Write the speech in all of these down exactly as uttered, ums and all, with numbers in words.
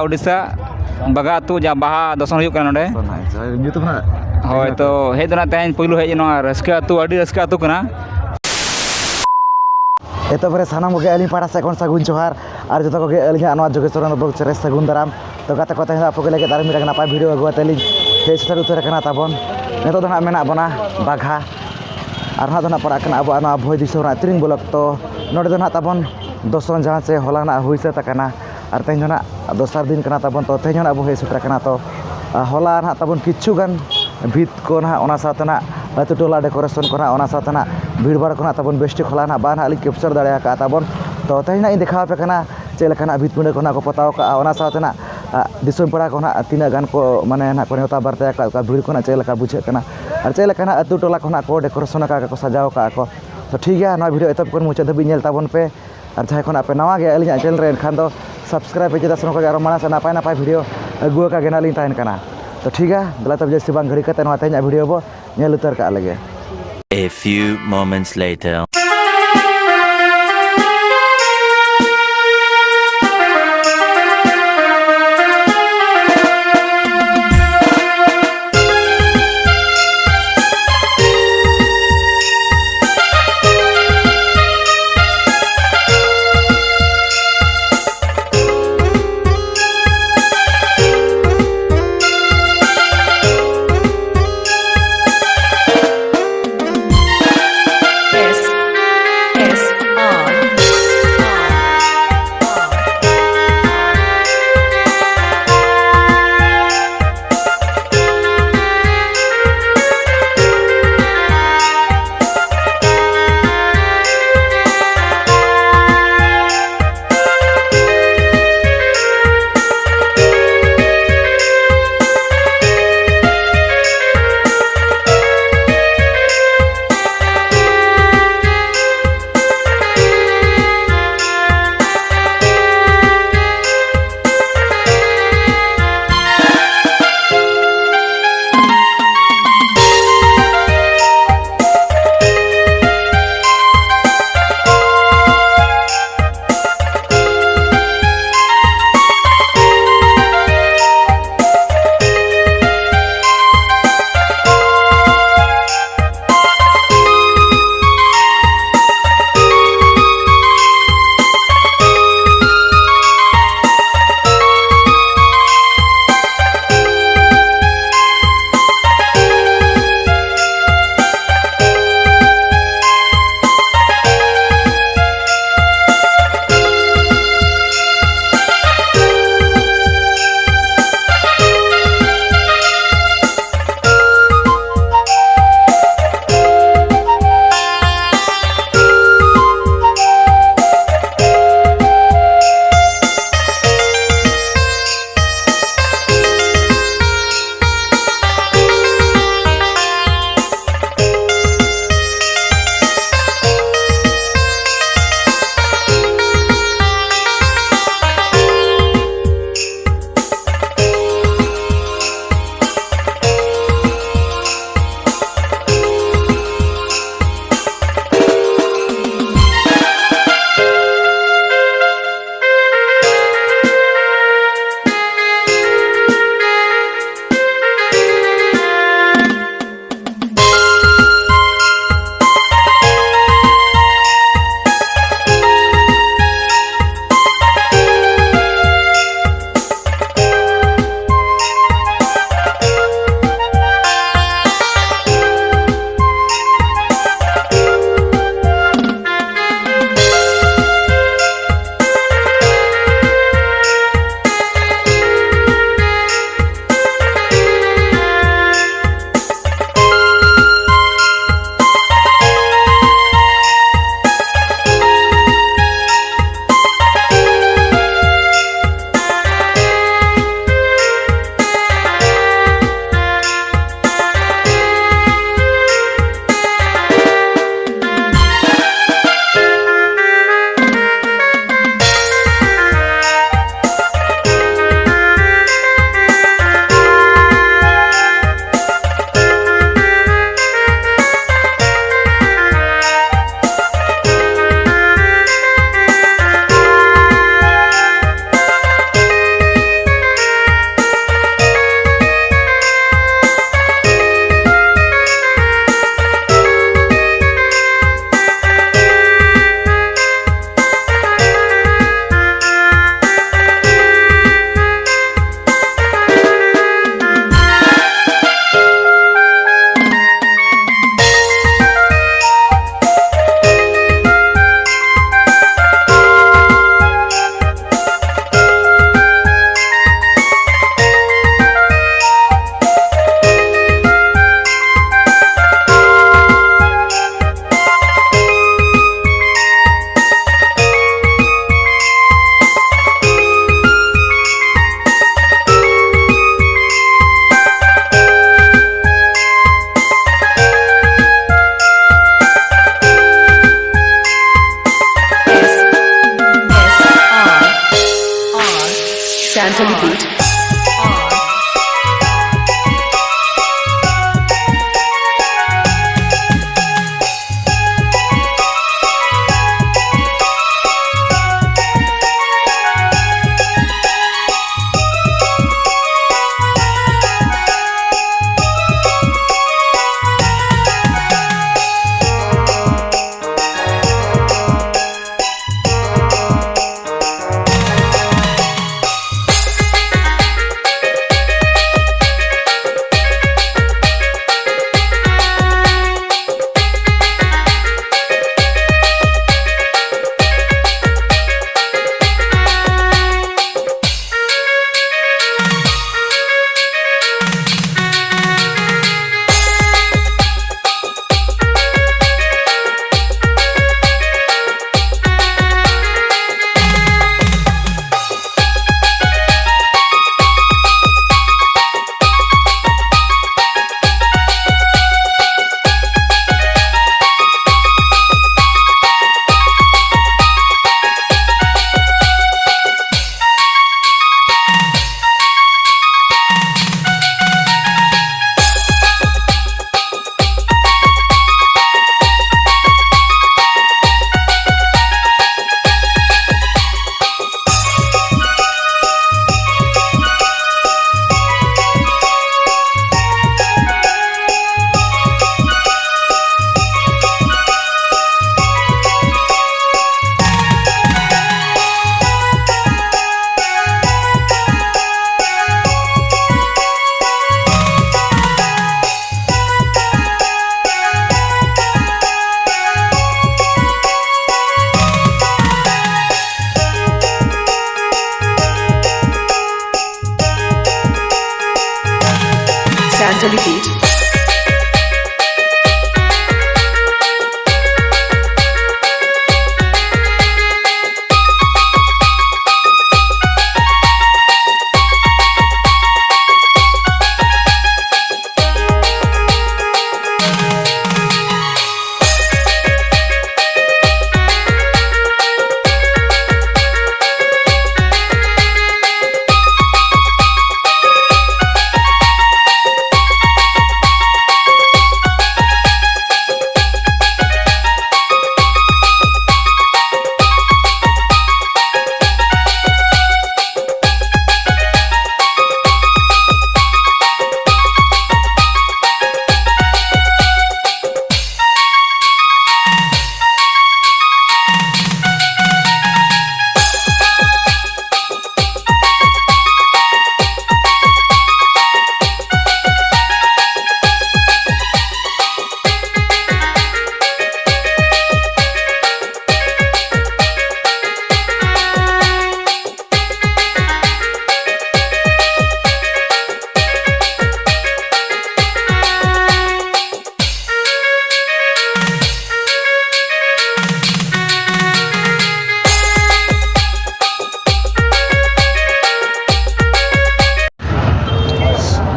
ᱩᱲᱤᱥᱥᱟ ᱵᱟᱜᱟ ᱟᱹᱛᱩ, ᱡᱟᱦᱟᱸ ᱵᱟᱦᱟ ᱫᱚᱥᱚᱱ ᱦᱩᱭᱩᱜ ᱠᱟᱱᱟ ᱱᱚᱰᱮ᱾ ᱥᱚᱱᱟ, ᱟᱪᱪᱷᱟ, ᱧᱩᱛᱩᱢ ᱦᱟᱸᱜ? ᱦᱳᱭ, ᱛᱚ ᱦᱮᱡ ᱫᱚ ᱱᱟᱜ ᱛᱮᱦᱮᱧ ᱯᱩᱭᱞᱩ ᱦᱮᱡ ᱱᱚᱣᱟ ᱨᱟᱹᱥᱠᱟᱹ ᱟᱹᱛᱩ, ᱟᱹᱰᱤ ᱨᱟᱹᱥᱠᱟᱹ ᱟᱹᱛᱩ ᱠᱟᱱᱟ᱾ ᱮᱛᱚᱦᱚᱵ ᱨᱮ ᱥᱟᱱᱟᱢ ᱠᱚᱜᱮ ᱟᱹᱞᱤᱧ ᱯᱟᱦᱴᱟ ᱥᱮᱫ ᱠᱷᱚᱱ ᱥᱟᱹᱜᱩᱱ ᱡᱚᱦᱟᱨ, ᱟᱨ ᱡᱚᱛᱚ ᱠᱚᱜᱮ ᱟᱹᱞᱤᱧᱟᱜ ᱱᱚᱣᱟ ᱡᱳᱜᱮᱥᱣᱚᱨ ᱵᱞᱚᱜ ᱪᱮᱱᱮᱞ ᱨᱮ ᱥᱟᱹᱜᱩᱱ ᱫᱟᱨᱟᱢ᱾ ᱛᱚ ᱜᱟᱛᱮ ᱠᱚ, ᱛᱮᱦᱮᱧ ᱫᱚ ᱟᱯᱮ ᱠᱚ ᱞᱟᱹᱜᱤᱫ ᱟᱨ ᱢᱤᱫᱴᱟᱝ ᱱᱟᱯᱟᱭ ᱵᱷᱤᱰᱤᱭᱳ ᱟᱹᱜᱩ ᱠᱟᱛᱮ ᱞᱤᱧ ᱦᱮᱡ ᱥᱮᱴᱮᱨ ᱩᱛᱟᱹᱨ ᱟᱠᱟᱱᱟ ᱛᱟᱵᱚᱱ᱾ ᱱᱤᱛᱚᱜ ᱫᱚ ᱱᱟᱜ ᱢᱮᱱᱟᱜ ᱵᱚᱱᱟ ᱵᱟᱜᱷᱟ, ᱟᱨ ᱱᱟᱜ ᱫᱚ ᱱᱟᱜ ᱯᱟᱲᱟᱜ ᱠᱟᱱᱟ ᱟᱵᱚᱣᱟᱜ ᱱᱚᱣᱟ ᱵᱷᱚᱸᱡᱽ ᱫᱤᱥᱚᱢ ᱨᱮᱱᱟᱜ ᱛᱤᱨᱤᱝ ᱵᱞᱚᱠ᱾ ᱛᱚ ᱱᱚᱰᱮ ᱫᱚ ᱱᱟᱜ ᱛᱟᱵᱚᱱ ᱫᱚᱥᱚᱱ, ᱡᱟᱦᱟᱸ ᱥᱮ ᱦᱚᱞᱟ ᱱᱟᱜ ᱦᱩᱭ ᱥᱟᱹᱛ ᱟᱠᱟᱱᱟ, ᱟᱨ ᱛᱮᱦᱮᱧ ᱫᱚ ᱱᱟᱜ ᱫᱚᱥᱟᱨ ᱫᱤᱱ ᱠᱟᱱᱟ ᱛᱟᱵᱚᱱ᱾ ᱛᱚ ᱛᱮᱦᱮᱧ ᱦᱚᱸ ᱱᱟᱜ ᱵᱚᱱ ᱦᱮᱡ ᱥᱮᱴᱮᱨ ᱟᱠᱟᱱᱟ᱾ ᱛᱚ ᱟᱨ ᱦᱚᱞᱟ ᱱᱟᱜ ᱛᱟᱵᱚᱱ ᱠᱤᱪᱷᱩ ᱜᱟᱱ ᱵᱷᱤᱛ ᱠᱚ ᱱᱟᱜ, ᱚᱱᱟ ᱥᱟᱶᱛᱮ ᱱᱟᱜ ᱟᱹᱛᱩ ᱴᱚᱞᱟ ᱰᱮᱠᱳᱨᱮᱥᱚᱱ ᱠᱚ ᱱᱟᱜ, ᱚᱱᱟ ᱥᱟᱶᱛᱮ ᱱᱟᱜ ᱵᱷᱤᱲ ᱵᱷᱟᱲ ᱠᱚ ᱱᱟᱜ ᱛᱟᱵᱚᱱ ᱵᱮᱥ ᱴᱷᱤᱠ ᱦᱚᱞᱟ ᱱᱟᱜ ᱵᱟᱝ ᱱᱟᱜ ᱞᱤᱧ ᱠᱮᱯᱪᱟᱨ ᱫᱟᱲᱮ ᱟᱠᱟᱫᱼᱟ ᱛᱟᱵᱚᱱ᱾ ᱛᱚ ᱛᱮᱦᱮᱧ ᱱᱟᱜ ᱤᱧ ᱫᱮᱠᱷᱟᱣ ᱟᱯᱮ ᱠᱟᱱᱟ ᱪᱮᱫ ᱞᱮᱠᱟ ᱱᱟᱜ ᱵᱷᱤᱛ ᱯᱤᱸᱰᱟᱹ ᱠᱚ ᱱᱟᱜ ᱠᱚ ᱯᱚᱛᱟᱣ ᱠᱟᱜᱼᱟ, ᱚᱱᱟ ᱥᱟᱶᱛᱮ ᱱᱟᱜ, ᱟ, ᱫᱤᱥᱚᱢ ᱯᱮᱲᱟ ᱠᱚ ᱱᱟᱜ ᱛᱤᱱᱟᱹᱜ ᱜᱟᱱ ᱠᱚ, ᱢᱟᱱᱮ, ᱱᱟᱜ ᱠᱚ ᱱᱮᱣᱛᱟ ᱵᱟᱨᱛᱮ ᱟᱠᱟᱫ ᱠᱚᱣᱟ, ᱵᱷᱤᱲ ᱠᱚ ᱱᱟᱜ ᱪᱮᱫ ᱞᱮᱠᱟ ᱵᱩᱡᱷᱟᱹᱜ ᱠᱟᱱᱟ, ᱟᱨ ᱪᱮᱫ ᱞᱮᱠᱟ ᱱᱟᱜ ᱟᱹᱛᱩ ᱴᱚᱞᱟ ᱠᱚ ᱱᱟᱜ ᱠᱚ ᱰᱮᱠᱳᱨᱮᱥᱚᱱ ᱟᱠᱟᱫ ᱠᱚ, ᱥᱟᱡᱟᱣ ᱟᱠᱟᱫ ᱠᱚ᱾ ᱛᱚ ᱴᱷᱤᱠ ᱜᱮᱭᱟ, ᱱᱚᱣᱟ ᱵᱷᱤᱰᱤᱭᱳ ᱮᱛᱚᱦᱚᱵ ᱠᱷᱚᱱ ᱢᱩᱪᱟᱹᱫ ᱫᱷᱟᱹᱵᱤᱡ ᱧᱮᱞ ᱛᱟᱵᱚᱱ ᱯᱮ᱾ ᱟᱨ ᱡᱟᱦᱟᱸᱭ ᱠᱷᱚᱱᱟᱜ ᱯᱮ ᱱᱟᱣᱟ ᱜᱮᱭᱟ ᱟᱹᱞᱤᱧᱟᱜ ᱪᱮᱱᱮᱞ ᱨᱮ, ᱮᱱᱠᱷᱟᱱ ᱫᱚ ᱥᱟᱵᱥᱠᱨᱟᱭᱤᱵ ᱯᱮ, ᱪᱮᱫᱟᱜ ᱥᱮ ᱱᱚᱝᱠᱟ ᱜᱮ ᱟᱨᱚ ᱢᱟᱲᱟᱝ ᱥᱮᱫ ᱱᱟᱯᱟᱭ ᱱᱟᱯᱟᱭ ᱵᱷᱤᱰᱤᱭᱳ ᱟᱹᱜᱩ ᱟᱠᱟᱫ ᱜᱮ ᱱᱟᱜ ᱞᱤᱧ ᱛᱟᱦᱮᱱ ᱠᱟᱱᱟ᱾ ᱛᱚ ᱴᱷᱤᱠ ᱜᱮᱭᱟ, ᱫᱮᱞᱟ ᱛᱚᱵᱮ ᱡᱟᱹᱥᱛᱤ ᱵᱟᱝ ᱜᱷᱟᱹᱲᱤ ᱠᱟᱛᱮ ᱱᱚᱣᱟ ᱛᱮᱦᱮᱧᱟᱜ ᱵᱷᱤᱰᱤᱭᱳ ᱵᱚ ᱧᱮᱞ ᱩᱛᱟᱹᱨ ᱠᱟᱜ ᱞᱮᱜᱮ᱾ A few moments later.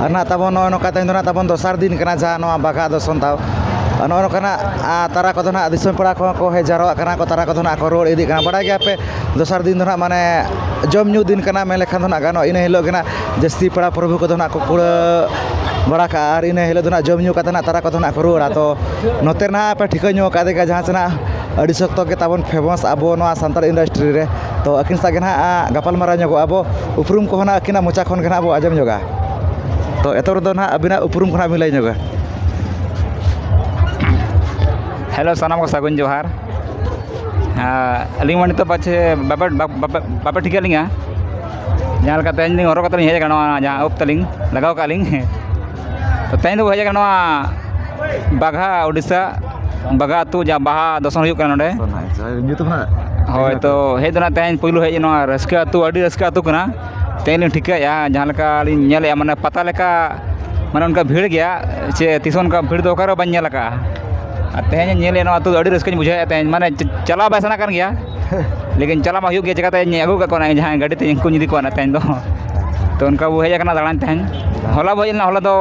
ᱟᱨ ᱱᱟᱜ ᱛᱟᱵᱚᱱ ᱱᱚᱜᱼᱚᱭ ᱱᱚᱝᱠᱟ ᱛᱮᱦᱮᱧ ᱫᱚ ᱱᱟᱜ ᱛᱟᱵᱚᱱ ᱫᱚᱥᱟᱨ ᱫᱤᱱ ᱠᱟᱱᱟ, ᱡᱟᱦᱟᱸ ᱱᱚᱣᱟ ᱵᱟᱜᱟ ᱫᱚᱥᱚᱱ ᱛᱟᱵ᱾ ᱟᱨ ᱱᱚᱜᱼᱚᱭ ᱱᱚᱝᱠᱟ ᱱᱟᱜ, ᱟ, ᱛᱟᱨᱟ ᱠᱚᱫᱚ ᱱᱟᱜ ᱫᱤᱥᱚᱢ ᱯᱮᱲᱟ ᱠᱚᱦᱚᱸ ᱠᱚ ᱦᱮᱡ ᱡᱟᱣᱨᱟᱜ ᱠᱟᱱᱟ ᱠᱚ, ᱛᱟᱨᱟ ᱠᱚᱫᱚ ᱱᱟᱜ ᱠᱚ ᱨᱩᱣᱟᱹᱲ ᱤᱫᱤᱜ ᱠᱟᱱᱟ᱾ ᱵᱟᱲᱟᱭ ᱜᱮᱭᱟᱯᱮ, ᱫᱚᱥᱟᱨ ᱫᱤᱱ ᱫᱚ ᱱᱟᱜ ᱢᱟᱱᱮ ᱡᱚᱢ ᱧᱩ ᱫᱤᱱ ᱠᱟᱱᱟ ᱢᱮᱱ ᱞᱮᱠᱷᱟᱱ ᱫᱚ ᱱᱟᱜ ᱜᱟᱱᱚᱜᱼᱟ᱾ ᱤᱱᱟᱹ ᱦᱤᱞᱳᱜ ᱜᱮ ᱱᱟᱜ ᱡᱟᱹᱥᱛᱤ ᱯᱮᱲᱟ ᱯᱨᱚᱵᱷᱩ ᱠᱚᱫᱚ ᱱᱟᱜ ᱠᱚ ᱠᱩᱲᱟᱹ ᱵᱟᱲᱟ ᱠᱟᱜᱼᱟ ᱟᱨ ᱤᱱᱟᱹ ᱦᱤᱞᱳᱜ ᱫᱚ ᱱᱟᱜ ᱡᱚᱢ ᱧᱩ ᱠᱟᱛᱮ ᱱᱟᱜ ᱛᱟᱨᱟ ᱠᱚᱫᱚ ᱱᱟᱜ ᱠᱚ ᱨᱩᱣᱟᱹᱲᱟ᱾ ᱛᱚ ᱱᱚᱛᱮ ᱨᱮ ᱱᱟᱜ ᱯᱮ ᱴᱷᱤᱠᱟᱹ ᱧᱚᱜ ᱠᱟᱫᱮ ᱜᱮᱭᱟ, ᱡᱟᱦᱟᱸ ᱥᱮ ᱱᱟᱜ ᱟᱹᱰᱤ ᱥᱚᱠᱛᱚ ᱜᱮ ᱛᱟᱵᱚᱱ famous ᱟᱵᱚ ᱱᱚᱣᱟ ᱥᱟᱱᱛᱟᱲ industry ᱨᱮ᱾ ᱛᱚ ᱟᱹᱠᱤᱱ ᱥᱟᱶ ᱜᱮ ᱱᱟᱜ, ᱟ, ᱜᱟᱯᱟᱞ ᱢᱟᱨᱟᱣ ᱧᱚᱜᱚᱜ ᱟᱵᱚ, ᱩᱯᱨᱩᱢ ᱠᱚᱦᱚᱸ ᱱᱟᱜ ᱟᱹᱠᱤᱱᱟᱜ ᱢᱚᱪᱟ ᱠᱷᱚᱱ ᱜᱮ ᱱᱟᱜ ᱵᱚ ᱟᱸᱡᱚᱢ ᱧᱚᱜᱟ᱾ ᱛᱚ ᱮᱛᱚᱦᱚᱵ ᱨᱮᱫᱚ ᱱᱟᱜ ᱟᱹᱵᱤᱱᱟᱜ ᱩᱯᱨᱩᱢ ᱠᱷᱚᱱᱟᱜ ᱵᱤᱱ ᱞᱟᱹᱭ ᱧᱚᱜᱟ᱾ ᱦᱮᱞᱳ, ᱥᱟᱱᱟᱢ ᱠᱚ ᱥᱟᱹᱜᱩᱱ ᱡᱚᱦᱟᱨ᱾ ᱟᱨ ᱟᱹᱞᱤᱧ ᱢᱟ ᱱᱤᱛᱚᱜ ᱯᱟᱪᱷᱮ ᱵᱟᱯᱮ, ᱵᱟᱯᱮ, ᱵᱟᱯᱮ ᱴᱷᱤᱠᱟᱹ ᱞᱤᱧᱟ, ᱡᱟᱦᱟᱸ ᱞᱮᱠᱟ ᱛᱮᱦᱮᱧ ᱞᱤᱧ ᱦᱚᱨᱚᱜ ᱠᱟᱛᱮ ᱞᱤᱧ ᱦᱮᱡ ᱟᱠᱟᱱᱟ, ᱱᱚᱣᱟ ᱡᱟᱦᱟᱸ ᱩᱵ ᱛᱟᱹᱞᱤᱧ ᱞᱟᱜᱟᱣ ᱠᱟᱜᱼᱟ ᱞᱤᱧ᱾ ᱛᱚ ᱛᱮᱦᱮᱧ ᱫᱚ ᱦᱮᱡ ᱟᱠᱟᱱᱟ ᱱᱚᱣᱟ ᱵᱟᱜᱷᱟ, ᱳᱰᱤᱥᱟ ᱵᱟᱜᱷᱟ ᱟᱹᱛᱩ, ᱡᱟᱦᱟᱸ ᱵᱟᱦᱟ ᱫᱚᱥᱚᱱ ᱦᱩᱭᱩᱜ ᱠᱟᱱᱟ ᱱᱚᱰᱮ᱾ ᱟᱪᱪᱷᱟ, ᱧᱩᱛᱩᱢ ᱦᱟᱸᱜ? ᱦᱳᱭ, ᱛᱚ ᱦᱮᱡ ᱫᱚ ᱱᱟᱜ ᱛᱮᱦᱮᱧ ᱯᱩᱭᱞᱩ ᱦᱮᱡ ᱱᱚᱣᱟ ᱨᱟᱹᱥᱠᱟᱹ ᱟᱹᱛᱩ, ᱟᱹᱰᱤ ᱨᱟᱹᱥᱠᱟᱹ ᱟᱹᱛᱩ ᱠᱟᱱᱟ᱾ ᱛᱮᱦᱮᱧ ᱞᱤᱧ ᱴᱷᱤᱠᱟᱹᱭᱮᱫᱼᱟ, ᱡᱟᱦᱟᱸ ᱞᱮᱠᱟ ᱞᱤᱧ ᱧᱮᱞᱮᱫᱼᱟ, ᱢᱟᱱᱮ ᱯᱟᱛᱟ ᱞᱮᱠᱟ ᱢᱟᱱᱮ ᱚᱱᱠᱟ ᱵᱷᱤᱲ ᱜᱮᱭᱟ, ᱪᱮ ᱛᱤᱥ ᱦᱚᱸ ᱚᱱᱠᱟ ᱵᱷᱤᱲ ᱫᱚ ᱚᱠᱟᱨᱮ ᱵᱟᱹᱧ ᱧᱮᱞ ᱟᱠᱟᱫᱼᱟ᱾ ᱟᱨ ᱛᱮᱦᱮᱧ ᱧᱮᱞᱮᱫ ᱱᱚᱣᱟ ᱟᱹᱛᱩ ᱫᱚ ᱟᱹᱰᱤ ᱨᱟᱹᱥᱠᱟᱹᱧ ᱵᱩᱡᱷᱟᱹᱣᱮᱫᱼᱟ ᱛᱮᱦᱮᱧ, ᱢᱟᱱᱮ ᱪ-, ᱪᱟᱞᱟᱣ ᱵᱟᱭ ᱥᱟᱱᱟ ᱠᱟᱱ ᱜᱮᱭᱟ᱾ ᱞᱮᱠᱤᱱ ᱪᱟᱞᱟᱣ ᱢᱟ ᱦᱩᱭᱩᱜ ᱜᱮᱭᱟ, ᱪᱮᱠᱟᱛᱮ ᱤᱧ ᱟᱹᱜᱩ ᱠᱟᱜ ᱠᱚᱣᱟ ᱡᱟᱦᱟᱸᱭ ᱜᱟᱹᱰᱤ ᱛᱮ, ᱩᱱᱠᱩᱧ ᱤᱫᱤ ᱠᱚᱣᱟ ᱛᱮᱦᱮᱧ ᱫᱚ᱾ ᱛᱚ ᱚᱱᱠᱟ ᱵᱚ ᱦᱮᱡ ᱟᱠᱟᱱᱟ ᱫᱟᱬᱟᱱ ᱛᱮᱦᱮᱧ᱾ ᱦᱚᱞᱟ ᱵᱚ ᱦᱮᱡ ᱞᱮᱱᱟ, ᱦᱚᱞᱟ ᱫᱚ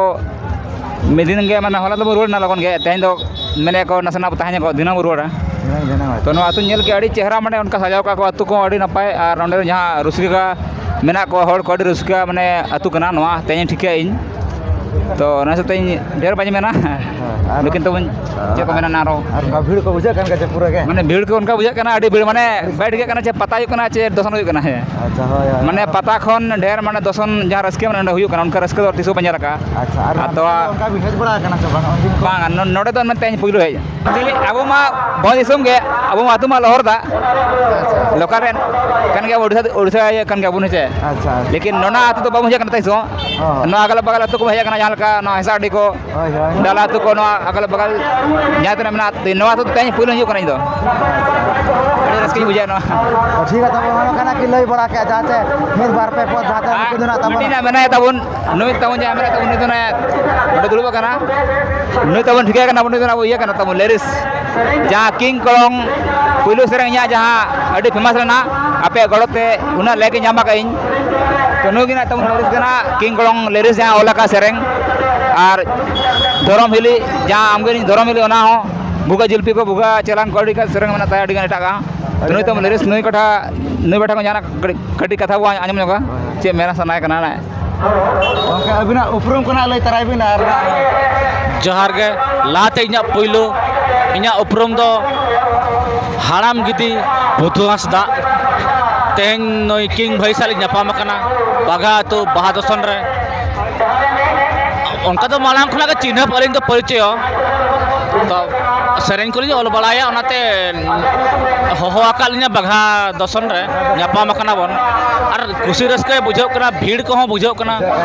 ᱢᱤᱫ ᱫᱤᱱ ᱜᱮ, ᱢᱟᱱᱮ ᱦᱚᱞᱟ ᱫᱚᱵᱚ ᱨᱩᱣᱟᱹᱲ ᱮᱱᱟ ᱞᱚᱜᱚᱱ ᱜᱮ᱾ ᱛᱮᱦᱮᱧ ᱫᱚ ᱢᱮᱱᱮᱫ ᱠᱚ ᱱᱟᱥᱮᱱᱟᱜ ᱵᱚ ᱛᱟᱦᱮᱸ ᱧᱚᱜᱚᱜ, ᱫᱷᱤᱱᱟᱹᱝ ᱵᱚ ᱨᱩᱣᱟᱹᱲᱟ᱾ ᱫᱷᱤᱱᱟᱹᱝ, ᱫᱷᱤᱱᱟᱹᱝ ᱦᱚᱭ᱾ ᱛᱚ ᱱᱚᱣᱟ ᱟᱹᱛᱩ ᱧᱮᱞ ᱠᱮᱫ ᱟᱹᱰᱤ ᱪᱮᱦᱨᱟ, ᱢᱟᱱᱮ ᱚᱱᱠᱟ ᱥᱟᱡᱟᱣ ᱠᱟᱜ ᱠᱚ ᱟᱹᱛᱩ ᱠᱚ ᱟᱹᱰᱤ ᱱᱟᱯᱟᱭ, ᱟᱨ ᱱᱚᱸᱰᱮ ᱡᱟᱦᱟᱸ ᱨᱩᱥᱤᱠᱟ ᱢᱮᱱᱟᱜ ᱠᱚᱣᱟ ᱦᱚᱲ ᱠᱚ, ᱟᱹᱰᱤ ᱨᱟᱹᱥᱠᱟᱹ ᱢᱟᱱᱮ ᱟᱹᱛᱩ ᱠᱟᱱᱟ ᱱᱚᱣᱟ, ᱛᱮᱦᱮᱧ ᱴᱷᱤᱠᱟᱹᱭᱮᱫ ᱟᱹᱧ᱾ ᱛᱚ ᱚᱱᱟ ᱦᱤᱥᱟᱹᱵ ᱛᱮ ᱤᱧ ᱰᱷᱮᱨ ᱵᱟᱹᱧ ᱢᱮᱱᱟ᱾ ᱟᱨ ᱞᱮᱠᱤᱱ ᱛᱚᱵᱮᱧ ᱪᱮᱫ ᱠᱚ ᱢᱮᱱᱟ ᱟᱨᱚ? ᱟᱨ ᱚᱱᱠᱟ ᱵᱷᱤᱲ ᱠᱚ ᱵᱩᱡᱷᱟᱹᱜ ᱠᱟᱱ ᱜᱮᱭᱟ ᱪᱮ ᱯᱩᱨᱟᱹ ᱜᱮ? ᱢᱟᱱᱮ ᱵᱷᱤᱲ ᱠᱚ ᱚᱱᱠᱟ ᱵᱩᱡᱷᱟᱹᱜ ᱠᱟᱱᱟ, ᱟᱹᱰᱤ ᱵᱷᱤᱲ, ᱢᱟᱱᱮ ᱵᱟᱭ ᱴᱷᱤᱠᱟᱹᱜ ᱠᱟᱱᱟ ᱪᱮ ᱯᱟᱛᱟ ᱦᱩᱭᱩᱜ ᱠᱟᱱᱟ ᱪᱮ ᱫᱚᱥᱚᱱ ᱦᱩᱭᱩᱜ ᱠᱟᱱᱟ᱾ ᱦᱮᱸ᱾ ᱟᱪᱪᱷᱟ, ᱦᱳᱭ, ᱦᱳᱭ᱾ ᱢᱟᱱᱮ ᱯᱟᱛᱟ ᱠᱷᱚᱱ ᱰᱷᱮᱨ, ᱢᱟᱱᱮ ᱫᱚᱥᱚᱱ ᱡᱟᱦᱟᱸ ᱨᱟᱹᱥᱠᱟᱹ ᱢᱮᱱᱟᱜᱼᱟ, ᱱᱚᱸᱰᱮ ᱦᱩᱭᱩᱜ ᱠᱟᱱᱟ, ᱚᱱᱠᱟ ᱨᱟᱹᱥᱠᱟᱹ ᱫᱚ ᱛᱤᱥ ᱦᱚᱸ ᱵᱟᱹᱧ ᱧᱮᱞ ᱟᱠᱟᱫᱼᱟ᱾ ᱟᱪᱪᱷᱟ, ᱟᱨ ᱟᱫᱚ ᱚᱱᱠᱟ ᱵᱤᱱ ᱦᱮᱡ ᱵᱟᱲᱟ ᱟᱠᱟᱱᱟ ᱥᱮ ᱵᱟᱝ? ᱩᱱᱫᱤᱱ ᱠᱚ? ᱵᱟᱝ, ᱱᱚ-, ᱱᱚᱰᱮ ᱫᱚ ᱢᱮᱱᱛᱮ ᱤᱧ ᱯᱩᱭᱞᱩ ᱦᱮᱡ᱾ Actually, ᱟᱵᱚ ᱢᱟ ᱵᱷᱚᱸᱡᱽ ᱫᱤᱥᱚᱢ ᱜᱮ, ᱟᱵᱚ ᱢᱟ ᱟᱹᱛᱩ ᱢᱟ ᱞᱚᱦᱚᱨᱫᱟ, ᱟᱪᱪᱷᱟ᱾ Local ᱨᱮᱱ ᱠᱟᱱ ᱜᱮᱭᱟ ᱵᱚ, ᱳᱰᱤᱥᱟ, ᱳᱰᱤᱥᱟ ᱤᱭᱟᱹ ᱠᱟᱱ ᱜᱮᱭᱟ ᱵᱚᱱ, ᱦᱮᱸ ᱪᱮ? ᱟᱪᱪᱷᱟ, ᱟᱪᱪᱷᱟ᱾ ᱞᱮᱠᱤᱱ ᱱᱚᱣᱟ ᱟᱹᱛᱩ ᱫᱚ ᱵᱟᱵᱚᱱ ᱦᱮᱡ ᱟᱠᱟᱱᱟ ᱛᱟᱭ ᱥᱚ᱾ ᱦᱚᱸ, ᱦᱚᱸ᱾ ᱱᱚᱣᱟ ᱟᱜᱟᱞ ᱵᱟᱜᱟᱞ ᱟᱹᱛᱩ ᱠᱚ ᱦᱮᱡ ᱟᱠᱟᱱᱟ, ᱡᱟᱦᱟᱸ ᱞᱮᱠᱟ ᱱᱚᱣᱟ ᱦᱮᱸᱥᱟᱜᱰᱤ ᱠᱚ, ᱦᱳᱭ, ᱦᱳᱭ᱾ ᱰᱟᱞᱟ ᱟᱹᱛᱩ ᱠᱚ, ᱱᱚᱣᱟ ᱟᱜᱟᱞ ᱵᱟᱜᱟᱞ ᱡᱟᱦᱟᱸ ᱛᱤᱱᱟᱹᱜ ᱢᱮᱱᱟᱜᱼᱟ, ᱱᱚᱣᱟ ᱟᱹᱛᱩ ᱫᱚ ᱛᱮᱦᱮᱧ ᱯᱩᱭᱞᱩ ᱦᱤᱡᱩᱜ ᱠᱟᱱᱟ ᱤᱧ ᱫᱚ᱾ ᱟᱪᱪᱷᱟ, ᱟᱪᱪᱷᱟ᱾ ᱟᱹᱰᱤ ᱨᱟᱹᱥᱠᱟᱹᱧ ᱵᱩᱡᱷᱟᱹᱣᱟ ᱱᱚᱣᱟ᱾ ᱚ, ᱴᱷᱤᱠ ᱜᱮᱭᱟ, ᱛᱚᱵᱮ ᱚᱱᱟ ᱠᱟᱱᱟ ᱠᱤ ᱞᱟᱹᱭ ᱵᱟᱲᱟ ᱠᱮᱫ ᱡᱟᱦᱟᱸ ᱪᱮ ᱢᱤᱫ ᱵᱟᱨ ᱯᱮ ᱯᱚᱫ ᱡᱟᱦᱟᱸ ᱪᱮ ᱟᱨ ᱱᱩᱠᱩ ᱫᱚ ᱱᱟᱜ ᱛᱟᱵᱚᱱ᱾ ᱢᱤᱫᱴᱤᱡ ᱱᱟᱜ ᱢᱮᱱᱟᱭ ᱛᱟᱵᱚᱱ, ᱱᱩᱭ ᱛᱟᱵᱚᱱ ᱡᱟᱦᱟᱸᱭ ᱢᱮᱱᱟᱭ ᱛᱟᱵᱚᱱ, ᱱᱩᱭ ᱫᱚ ᱱᱟᱜ ᱱᱚᱰᱮ ᱫᱩᱲᱩᱵ ᱟᱠᱟᱱᱟ᱾ ᱱᱩᱭ ᱛᱟᱵᱚᱱ ᱴᱷᱤᱠᱟᱹᱭ ᱠᱟᱱᱟ ᱵᱚᱱ, ᱱᱩᱭ ᱫᱚ ᱱᱟᱜ ᱟᱵᱚ ᱤᱭᱟᱹ ᱠᱟᱱᱟ ᱛᱟᱵᱚᱱ, ᱞᱮᱨᱤᱥ᱾ ᱡᱟᱦᱟᱸ ᱠᱤᱝ ᱠᱚᱲᱚᱝ ᱯᱩᱭᱞᱩ ᱥᱮᱨᱮᱧ ᱤᱧᱟᱹᱜ ᱡᱟᱦᱟᱸ ᱟᱹᱰᱤ famous ᱞᱮᱱᱟ, ᱟᱯᱮᱭᱟᱜ ᱜᱚᱲᱚ ᱛᱮ ᱩᱱᱟᱹᱜ like ᱤᱧ ᱧᱟᱢ ᱟᱠᱟᱫ ᱤᱧ᱾ ᱛᱚ ᱱᱩᱭ ᱜᱮ ᱱᱟᱜ ᱛᱟᱵᱚᱱ ᱞᱮᱨᱤᱥ ᱠᱟᱱᱟ, ᱠᱤᱝ ᱠᱚᱲᱚᱝ ᱞᱮᱨᱤᱥ ᱡᱟᱦᱟᱸ ᱚᱞ ᱟᱠᱟᱫ ᱥᱮᱨᱮᱧ᱾ ᱟᱨ ᱫᱷᱚᱨᱚᱢ ᱦᱤᱞᱤ, ᱡᱟᱦᱟᱸ ᱟᱢᱜᱮ ᱫᱷᱚᱨᱚᱢ ᱦᱤᱞᱤ, ᱚᱱᱟ ᱦᱚᱸ ᱵᱷᱩᱜᱟ ᱡᱤᱞᱯᱤ ᱠᱚ, ᱵᱷᱩᱜᱟ ᱪᱮᱞᱟᱝ ᱠᱚ, ᱟᱹᱰᱤ ᱜᱟᱱ ᱥᱮᱨᱮᱧ ᱢᱮᱱᱟᱜ ᱛᱟᱭᱟ, ᱟᱹᱰᱤ ᱜᱟᱱ ᱮᱴᱟᱜ ᱜᱟᱱ᱾ ᱛᱚ ᱱᱩᱭ ᱛᱟᱵᱚᱱ ᱞᱮᱨᱤᱥ, ᱱᱩᱭ ᱠᱚᱴᱷᱟ, ᱱᱩᱭ ᱵᱟᱴᱷᱟ ᱠᱷᱚᱱ ᱡᱟᱦᱟᱱᱟᱜ ᱠᱟᱹᱴᱤᱡ, ᱠᱟᱹᱴᱤᱡ ᱠᱟᱛᱷᱟ ᱵᱚᱱ ᱟᱸᱡᱚᱢ ᱧᱚᱜᱟ, ᱪᱮᱫ ᱢᱮᱱ ᱥᱟᱱᱟᱭᱮ ᱠᱟᱱᱟ ᱱᱟᱜ᱾ ᱜᱚᱢᱠᱮ, ᱟᱹᱵᱤᱱᱟᱜ ᱩᱯᱨᱩᱢ ᱠᱚ ᱱᱟᱜ ᱞᱟᱹᱭ ᱛᱟᱨᱟᱭ ᱵᱤᱱ ᱟᱨ ᱡᱚᱦᱟᱨ ᱜᱮ᱾ ᱞᱟᱦᱟᱛᱮ ᱤᱧᱟᱹᱜ ᱯᱩᱭᱞᱩ, ᱤᱧᱟᱹᱜ ᱩᱯᱨᱩᱢ ᱫᱚ ᱦᱟᱲᱟᱢ ᱜᱤᱫᱤ ᱵᱩᱫᱷᱩ ᱦᱟᱸᱥᱫᱟ᱾ ᱛᱮᱦᱮᱧ ᱱᱩᱭ ᱠᱤᱝ ᱵᱷᱟᱹᱭ ᱥᱟᱞᱟᱜ ᱤᱧ ᱧᱟᱯᱟᱢ ᱟᱠᱟᱱᱟ ᱵᱟᱜᱷᱟ ᱟᱹᱛᱩ ᱵᱟᱦᱟ ᱫᱚᱥᱚᱱ ᱨᱮ᱾ ᱚᱱᱠᱟ ᱫᱚ ᱢᱟᱲᱟᱝ ᱠᱷᱚᱱᱟᱜ ᱜᱮ ᱪᱤᱱᱦᱟᱹᱯ ᱟᱹᱞᱤᱧ ᱫᱚ ᱯᱚᱨᱤᱪᱚᱭ᱾ ᱛᱚ ᱥᱮᱨᱮᱧ ᱠᱚᱞᱤᱧ ᱚᱞ ᱵᱟᱲᱟᱭᱟ, ᱚᱱᱟᱛᱮ ᱦᱚᱦᱚ ᱟᱠᱟᱫ ᱞᱤᱧᱟ ᱵᱟᱜᱷᱟ ᱫᱚᱥᱚᱱ ᱨᱮ ᱧᱟᱯᱟᱢ ᱟᱠᱟᱱᱟ ᱵᱚᱱ᱾ ᱟᱨ ᱠᱩᱥᱤ ᱨᱟᱹᱥᱠᱟᱹ ᱵᱩᱡᱷᱟᱹᱜ ᱠᱟᱱᱟ, ᱵᱷᱤᱲ ᱠᱚᱦᱚᱸ ᱵᱩᱡᱷᱟᱹᱜ ᱠᱟᱱᱟ᱾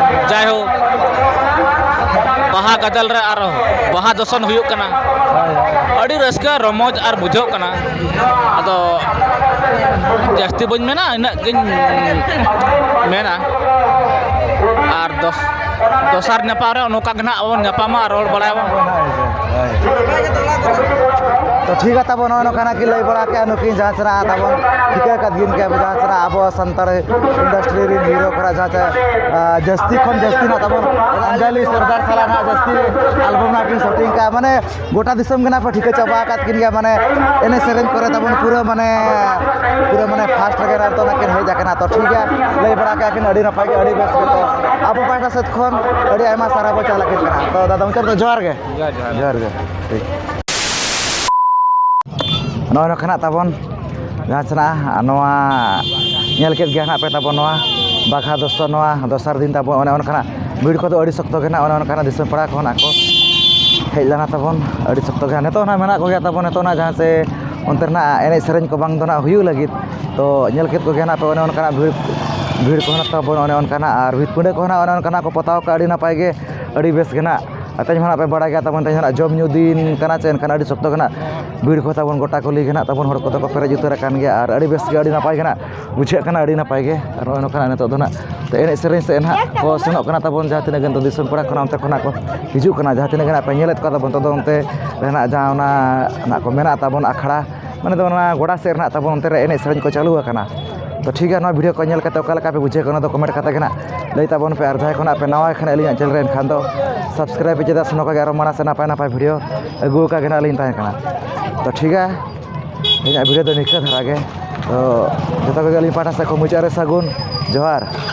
ᱡᱟᱭᱦᱳᱠ, ᱵᱟᱦᱟ ᱜᱟᱫᱮᱞ ᱨᱮ ᱟᱨ ᱵᱟᱦᱟ ᱫᱚᱥᱚᱱ ᱦᱩᱭᱩᱜ ᱠᱟᱱᱟ᱾ ᱟᱹᱰᱤ ᱨᱟᱹᱥᱠᱟᱹ ᱨᱚᱢᱚᱡᱽ ᱟᱨ ᱵᱩᱡᱷᱟᱹᱜ ᱠᱟᱱᱟ᱾ ᱟᱫᱚ ᱡᱟᱹᱥᱛᱤ ᱵᱟᱹᱧ ᱢᱮᱱᱟ, ᱤᱱᱟᱹᱜ ᱜᱤᱧ ᱢᱮᱱᱟ᱾ ᱟᱨ ᱫᱚᱥ ᱫᱚᱥᱟᱨ ᱧᱟᱯᱟᱢ ᱨᱮ ᱱᱚᱝᱠᱟ ᱜᱮ ᱱᱟᱦᱟᱜ ᱵᱚᱱ ᱧᱟᱯᱟᱢᱟ, ᱨᱚᱲ ᱵᱟᱲᱟᱭᱟᱵᱚᱱ᱾ ᱛᱚ ᱴᱷᱤᱠ ᱜᱮᱭᱟ ᱛᱟᱵᱚᱱ, ᱱᱚᱜᱼᱚᱭ ᱱᱚᱝᱠᱟ ᱱᱟᱜ ᱠᱤᱱ ᱞᱟᱹᱭ ᱵᱟᱲᱟ ᱠᱮᱜᱼᱟ ᱱᱩᱠᱤᱱ ᱡᱟᱦᱟᱸ ᱥᱮᱱᱟᱜ ᱛᱟᱵᱚᱱ ᱴᱷᱤᱠᱟᱹ ᱟᱠᱟᱫ ᱜᱮᱭᱟ ᱡᱟᱦᱟᱸ ᱥᱮᱱᱟᱜ ᱟᱵᱚ ᱥᱟᱱᱛᱟᱲ industry ᱨᱮᱱ hero ᱠᱚᱲᱟ ᱡᱟᱦᱟᱸ ᱪᱮ, ᱟᱸ, ᱡᱟᱹᱥᱛᱤ ᱠᱷᱚᱱ ᱡᱟᱹᱥᱛᱤ ᱱᱟᱜ ᱛᱟᱵᱚᱱ ᱚᱧᱡᱚᱞᱤ ᱥᱚᱨᱫᱟᱨ ᱥᱟᱞᱟᱜ ᱱᱟᱜ ᱡᱟᱹᱥᱛᱤ album ᱱᱟᱜ ᱠᱤᱱ shooting ᱠᱟᱜᱼᱟ᱾ ᱢᱟᱱᱮ ᱜᱚᱴᱟ ᱫᱤᱥᱚᱢ ᱜᱮ ᱱᱟᱜ ᱯᱮ ᱴᱷᱤᱠᱟᱹ ᱪᱟᱵᱟ ᱟᱠᱟᱫ ᱠᱤᱱ ᱜᱮᱭᱟ, ᱢᱟᱱᱮ ᱮᱱᱮᱡ ᱥᱮᱨᱮᱧ ᱠᱚᱨᱮ ᱛᱟᱵᱚᱱ ᱯᱩᱨᱟᱹ ᱢᱟᱱᱮ, ᱯᱩᱨᱟᱹ ᱢᱟᱱᱮ first ᱨᱮᱜᱮ ᱱᱟᱜ ᱱᱤᱛᱚᱜ ᱱᱟᱜ ᱠᱤᱱ ᱦᱮᱡ ᱟᱠᱟᱱᱟ᱾ ᱛᱚ ᱴᱷᱤᱠ ᱜᱮᱭᱟ, ᱞᱟᱹᱭ ᱵᱟᱲᱟ ᱠᱮᱜᱼᱟ ᱠᱤᱱ ᱟᱹᱰᱤ ᱱᱟᱯᱟᱭ ᱜᱮ, ᱟᱹᱰᱤ ᱵᱮᱥ ᱜᱮ᱾ ᱛᱚ ᱟᱵᱚ ᱯᱟᱦᱴᱟ ᱥᱮᱫ ᱠᱷᱚᱱ ᱟᱹᱰᱤ ᱟᱭᱢᱟ ᱥᱟᱨᱦᱟᱣ ᱵᱚ ᱪᱟᱞ ᱟᱹᱠᱤᱱ ᱠᱟᱱᱟ᱾ ᱛᱚ ᱫᱟᱫᱟ ᱢᱩᱪᱟᱹᱫ ᱨᱮ ᱡᱚᱦᱟᱨ ᱜᱮ᱾ ᱡᱚᱦᱟᱨ, ᱡᱚᱦᱟᱨ᱾ ᱡᱚᱦᱟᱨ ᱜᱮ᱾ ᱴᱷᱤᱠ᱾ ᱱᱚᱜᱼᱚᱭ ᱱᱚᱝᱠᱟ ᱱᱟᱜ ᱛᱟᱵᱚᱱ ᱡᱟᱦᱟᱸ ᱥᱮᱱᱟᱜ ᱱᱚᱣᱟ ᱧᱮᱞ ᱠᱮᱫ ᱜᱮᱭᱟ ᱱᱟᱜ ᱯᱮ ᱛᱟᱵᱚᱱ ᱱᱚᱣᱟ ᱵᱟᱠᱷᱟ ᱫᱚᱥᱚ ᱱᱚᱣᱟ ᱫᱚᱥᱟᱨ ᱫᱤᱱ ᱛᱟᱵᱚᱱ ᱚᱱᱮ ᱚᱱᱠᱟᱱᱟᱜ ᱵᱷᱤᱲ ᱠᱚᱫᱚ ᱟᱹᱰᱤ ᱥᱚᱠᱛᱚ ᱜᱮ ᱱᱟᱜ ᱚᱱᱮ ᱚᱱᱠᱟᱱᱟᱜ ᱫᱤᱥᱚᱢ ᱯᱟᱲᱟ ᱠᱷᱚᱱᱟᱜ ᱠᱚ ᱦᱮᱡ ᱞᱮᱱᱟ ᱛᱟᱵᱚᱱ ᱟᱹᱰᱤ ᱥᱚᱠᱛᱚ ᱜᱮ᱾ ᱱᱤᱛᱚᱜ ᱱᱟᱜ ᱢᱮᱱᱟᱜ ᱠᱚᱜᱮᱭᱟ ᱛᱟᱵᱚᱱ ᱱᱤᱛᱚᱜ ᱱᱟᱜ ᱡᱟᱦᱟᱸ ᱥᱮ ᱚᱱᱛᱮ ᱨᱮᱱᱟᱜ ᱮᱱᱮᱡ ᱥᱮᱨᱮᱧ ᱠᱚ ᱵᱟᱝ ᱫᱚ ᱱᱟᱜ ᱦᱩᱭᱩᱜ ᱞᱟᱹᱜᱤᱫ᱾ ᱛᱚ ᱧᱮᱞ ᱠᱮᱫ ᱠᱚᱜᱮᱭᱟ ᱱᱟᱜ ᱯᱮ ᱚᱱᱮ ᱚᱱᱠᱟᱱᱟᱜ ᱵᱷᱤᱲ, ᱵᱷᱤᱲ ᱠᱚ ᱦᱮᱱᱟᱜ ᱛᱟᱵᱚᱱ ᱚᱱᱮ ᱚᱱᱠᱟᱱᱟᱜ, ᱟᱨ ᱵᱷᱤᱛ ᱯᱤᱸᱰᱟᱹ ᱠᱚ ᱦᱮᱱᱟᱜ ᱚᱱᱮ ᱚᱱᱠᱟᱱᱟᱜ ᱠᱚ ᱯᱚᱛᱟᱣ ᱠᱟᱜᱼᱟ ᱟᱹᱰᱤ ᱱᱟᱯᱟᱭ ᱜᱮ, ᱟᱹᱰᱤ ᱵᱮᱥ ᱜᱮ ᱱᱟᱜ᱾ ᱟᱨ ᱛᱮᱦᱮᱧ ᱢᱟ ᱱᱟᱜ ᱯᱮ ᱵᱟᱲᱟᱭ ᱜᱮᱭᱟ ᱛᱟᱵᱚᱱ, ᱛᱮᱦᱮᱧ ᱢᱟ ᱱᱟᱜ ᱡᱚᱢ ᱧᱩ ᱫᱤᱱ ᱠᱟᱱᱟ ᱪᱮ, ᱮᱱᱠᱷᱟᱱ ᱟᱹᱰᱤ ᱥᱚᱠᱛᱚ ᱜᱮ ᱱᱟᱜ ᱵᱷᱤᱲ ᱠᱚ ᱛᱟᱵᱚᱱ ᱜᱚᱴᱟ ᱠᱩᱞᱦᱤ ᱜᱮ ᱱᱟᱜ ᱛᱟᱵᱚᱱ ᱦᱚᱲ ᱠᱚᱫᱚ ᱠᱚ ᱯᱮᱨᱮᱡ ᱩᱛᱟᱹᱨ ᱟᱠᱟᱱ ᱜᱮᱭᱟ᱾ ᱟᱨ ᱟᱹᱰᱤ ᱵᱮᱥ ᱜᱮ, ᱟᱹᱰᱤ ᱱᱟᱯᱟᱭ ᱜᱮ ᱱᱟᱜ ᱵᱩᱡᱷᱟᱹᱜ ᱠᱟᱱᱟ, ᱟᱹᱰᱤ ᱱᱟᱯᱟᱭ ᱜᱮ᱾ ᱟᱨ ᱱᱚᱜᱼᱚᱭ ᱱᱚᱝᱠᱟ ᱱᱟᱜ ᱱᱤᱛᱚᱜ ᱫᱚ ᱱᱟᱜ ᱛᱚ ᱮᱱᱮᱡ ᱥᱮᱨᱮᱧ ᱥᱮᱫ ᱱᱟᱜ ᱠᱚ ᱥᱮᱱᱚᱜ ᱠᱟᱱᱟ ᱛᱟᱵᱚᱱ, ᱡᱟᱦᱟᱸ ᱛᱤᱱᱟᱹᱜ ᱜᱮ ᱱᱤᱛᱚᱜ ᱫᱤᱥᱚᱢ ᱯᱟᱲᱟ ᱠᱷᱚᱱᱟᱜ ᱚᱱᱛᱮ ᱠᱷᱚᱱᱟᱜ ᱠᱚ ᱦᱤᱡᱩᱜ ᱠᱟᱱᱟ, ᱡᱟᱦᱟᱸ ᱛᱤᱱᱟᱹᱜ ᱜᱮ ᱱᱟᱜ ᱯᱮ ᱧᱮᱞᱮᱫ ᱠᱚᱣᱟ ᱛᱟᱵᱚᱱ ᱱᱤᱛᱚᱜ ᱫᱚ ᱚᱱᱛᱮ ᱨᱮᱱᱟᱜ ᱡᱟᱦᱟᱸ ᱚᱱᱟ ᱱᱟᱜ ᱠᱚ ᱢᱮᱱᱟᱜ ᱛᱟᱵᱚᱱ ᱟᱠᱷᱲᱟ, ᱢᱟᱱᱮ ᱫᱚ ᱚᱱᱟ ᱜᱚᱰᱟ ᱥᱮᱫ ᱨᱮ ᱱᱟᱜ ᱛᱟᱵᱚᱱ ᱚᱱᱛᱮ ᱨᱮ ᱮᱱᱮᱡ ᱥᱮᱨᱮᱧ ᱠᱚ ᱪᱟᱹᱞᱩ ᱟᱠᱟᱱᱟ᱾ ᱛᱚ ᱴᱷᱤᱠ ᱜᱮᱭᱟ, ᱱᱚᱣᱟ video ᱠᱚ ᱧᱮᱞ ᱠᱟᱛᱮ ᱚᱠᱟ ᱞᱮᱠᱟ ᱯᱮ ᱵᱩᱡᱷᱟᱹᱣ ᱠᱮᱫᱟ, ᱚᱱᱟ ᱫᱚ comment ᱠᱟᱛᱮ ᱜᱮ ᱱᱟᱜ ᱞᱟᱹᱭ ᱛᱟᱵᱚᱱ ᱯᱮ᱾ ᱟᱨ ᱡᱟᱦᱟᱸᱭ ᱠᱚ ᱱᱟᱜ ᱯᱮ ᱱᱟᱣᱟ ᱠᱷᱟᱱ ᱟᱹᱞᱤᱧᱟᱜ channel ᱨᱮ, ᱮᱱᱠᱷᱟᱱ ᱫᱚ subscribe ᱯᱮ, ᱪᱮᱫᱟᱜ ᱥᱮ ᱱᱚᱝᱠᱟ ᱜᱮ ᱟᱨᱚ ᱢᱟᱲᱟᱝ ᱥᱮᱫ ᱱᱟᱯᱟᱭ ᱱᱟᱯᱟᱭ video ᱟᱹᱜᱩ ᱟᱠᱟ ᱜᱮ ᱱᱟᱜ ᱞᱤᱧ ᱛᱟᱦᱮᱸ ᱠᱟᱱᱟ᱾ ᱛᱚ ᱴᱷᱤᱠ ᱜᱮᱭᱟ, ᱤᱧᱟᱹᱜ video ᱫᱚ ᱱᱤᱝᱠᱟᱹ ᱫᱷᱟᱨᱟ ᱜᱮ᱾ ᱛᱚ ᱡᱚᱛᱚ ᱠᱚᱜᱮ ᱟᱹᱞᱤᱧ ᱯᱟᱦᱴᱟ ᱥᱮᱫ ᱠᱷᱚᱱ ᱢᱩᱪᱟᱹᱫ ᱨᱮ ᱥᱟᱹᱜᱩᱱ ᱡᱚᱦᱟᱨ᱾